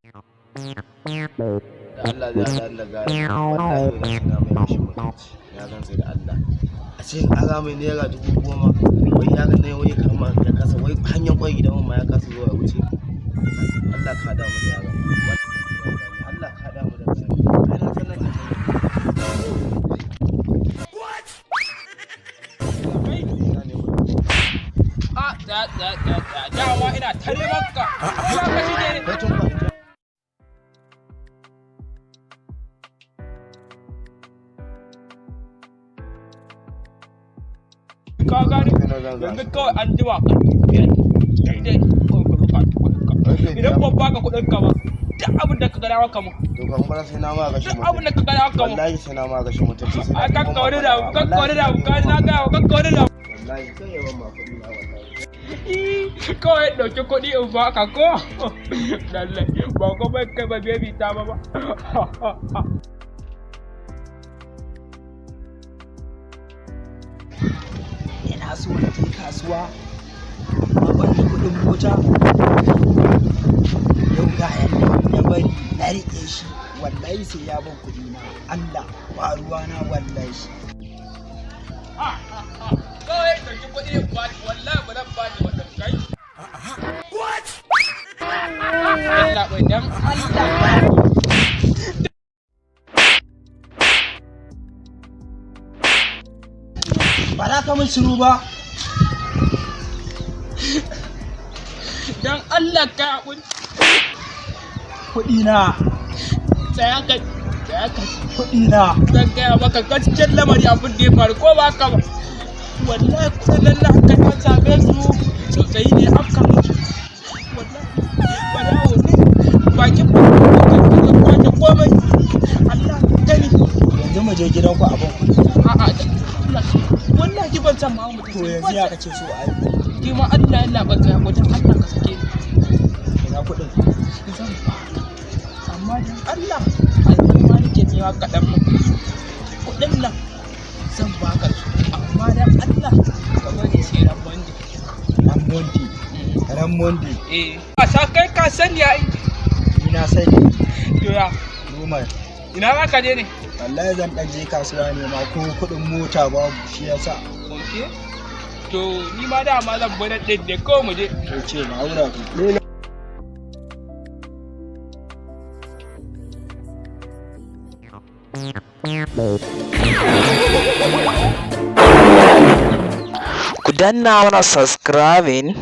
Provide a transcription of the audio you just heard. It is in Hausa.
Da Allah zai haɗa ni da gari, wallahi yau sai na mai rashin mutunci. Na rantse da Allah. A ce in ara mai ₦10,000, wai yaron nan wai ya kama ya kasa, wai hanyar ƙwai gidan ma ya kasa zuwa ya wuce. Allah ka haɗa mu da yaron. Allah ka haɗa mu da gari. Ai na san nan ka A da da da da dama ina tare maka. Ko ba ka shige ne? Kai tun ba. Ka gane? Yanzu kawai an jima 5:30 daidai kawai ka zo ka ci kuɗin ka. Idan ban baka kuɗin ka ba, duk abin da ka ga dama ka mun. To kan bara sai na ma rashin Duk abin da ka ga dama ka mun. Wallahi sai na ma rashin mutunci. Sai na A kakka wani damu, kakka wani damu, ka ji na gaya wa kakka wani damu. Wallahi sai yawan ma kuɗi na wallahi. Kawai ɗauki kuɗi in baka ko? Lallai, ba kuma kai ba baby ta ba ba. Ina so na je kasuwa amma ban da kuɗin mota. Yau ga nan na bari na riƙe shi, wallahi sai ya ban kuɗi na. Allah ba ruwa na wallahi. Kawai ɗauki kuɗi in baki, wallahi ba zan baki ba ɗan kai. Allah bai dan Allah. Ba za ka min shiru ba. Dan Allah ka haƙuri. Kuɗi na. Tsaya ka, tsaya ka. Kuɗi na. Zan gaya maka gaskiyar lamari abin da ya faru ko ba haka ba. Wallahi kuɗin nan na haka na same su sosai ne afka musu. Wallahi barawo ne bakin ba ka kwace komai. Allah gani. Yanzu mu je gidanku a ban kuɗi na. A'a Allah, wallahi ban san ma mutum. To yanzu ya kace so a yi? Ki ma Allah ya laɓa ka wajen Allah ka sake ni. Ina kuɗin? Zan baka. Amma dan Allah al'umma nake nema kaɗan mun. Kuɗin nan zan baka su. Amma dan Allah ka bari sai ran Monday. Ran Monday. Ran Monday. Eh. A sa kai ka sani ai. Ni na sani. To ya Normal. Ina za ka je ne? Wallahi zan ɗan je kasuwa ne ma ko kuɗin mota babu shi yasa. Okay. To ni ma dama zan bi nan ɗin ne ko mu je. To ce na haura to. Ku danna mana subscribing.